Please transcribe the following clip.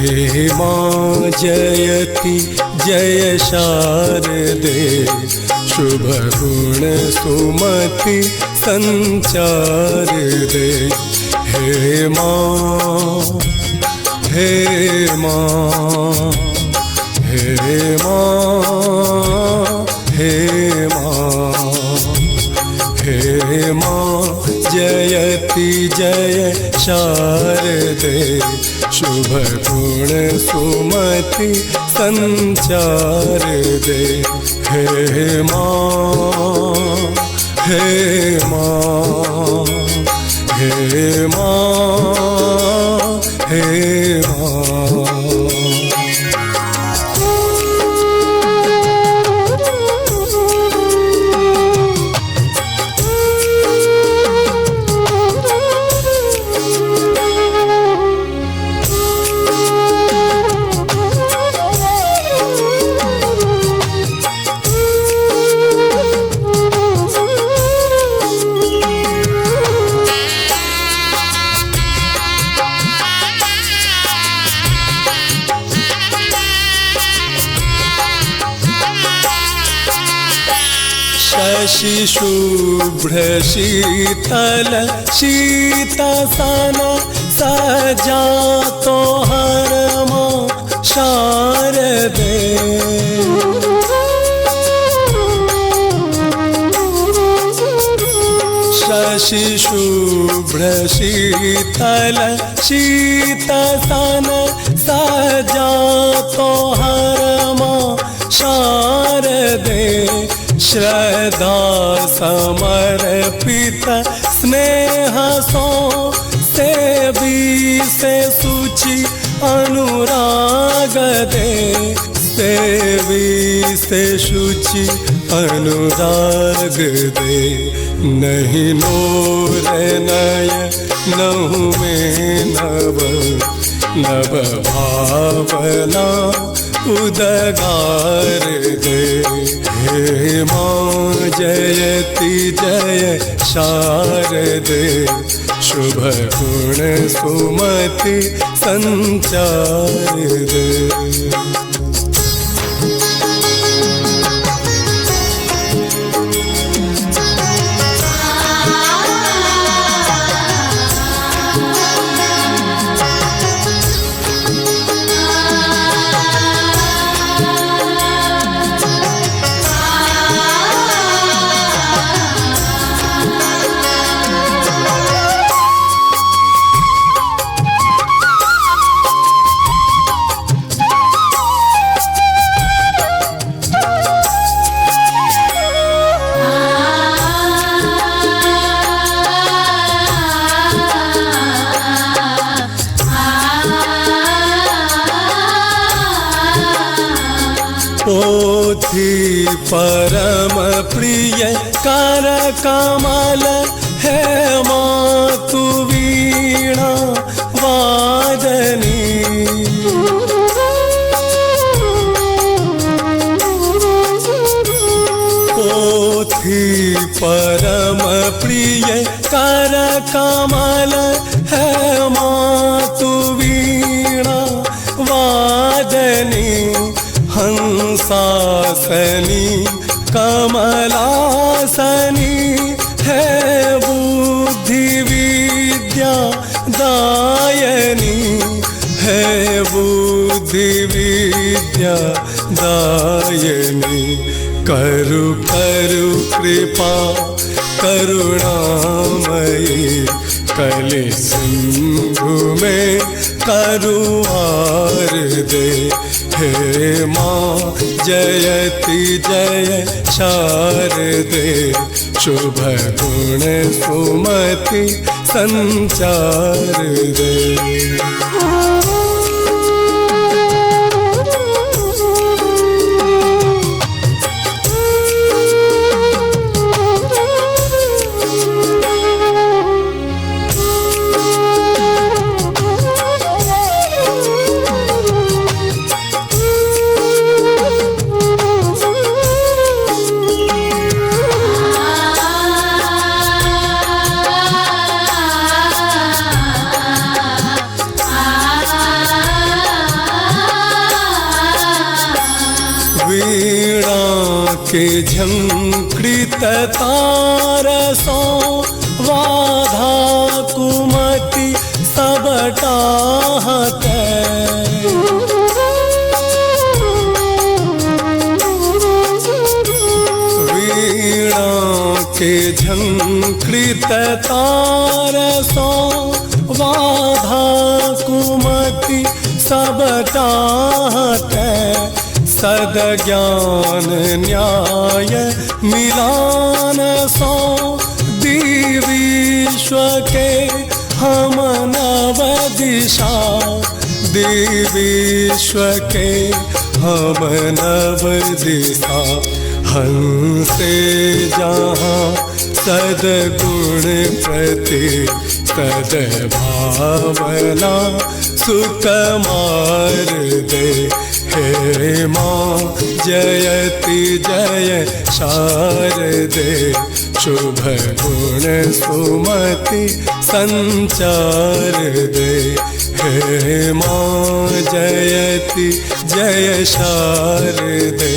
हे माँ जयति जय शारदे, शुभ गुण सुमति संचार दे। हे माँ, हे माँ, हे माँ, हे माँ, हे माँ जयति जय शारदे, शुभ गुण सुमति संचार दे। हे माँ, हे माँ, हे माँ, हे माँ। शशि शुभ्र शीतल शीतसन सजा तो हर माँ शारदे। शशि शुभ्र शीतल शीतसन सजा तो हर माँ शारदे। श्रद्धा समर्पित स्नेह सो सेवी से सूचि अनुराग दे। सेवी से शुचि अनुराग दे। नहीं नोर नय नहु में नव नव भावना उदगार दे। हे माँ जयति जय शारदे, शुभ गुण सुमति संचार दे। पोथी परम प्रिय कर कमल है मातु वीणा वादनी। पोथी परम प्रिय कर कमल है मातु वीणा वादनी। हंसासनी कमलासनी है बुद्धि विद्या दायनी, है बुद्धि विद्या दायनी। करु करु कृपा करुणामयी, कलि सिंधु में करुआर दे। हे माँ जयति जय शारदे, शुभ गुण सुमति संचार दे। Ah. के झंकृत तार सो वाधा कुमति सबटा हटै। वीणा के झंकृत तार सो वाधा कुमति सबटा हटै। सद ज्ञान न्याय मिलान सो विश्व के हम नव दिशा, विश्व के हम नव दिशा। हंसे जहाँ सदगुण प्रति सद भावना सुकमार दे। हे माँ जयति जय शारदे, शुभ गुण सुमति संचार दे। हे माँ जयति जय शारदे।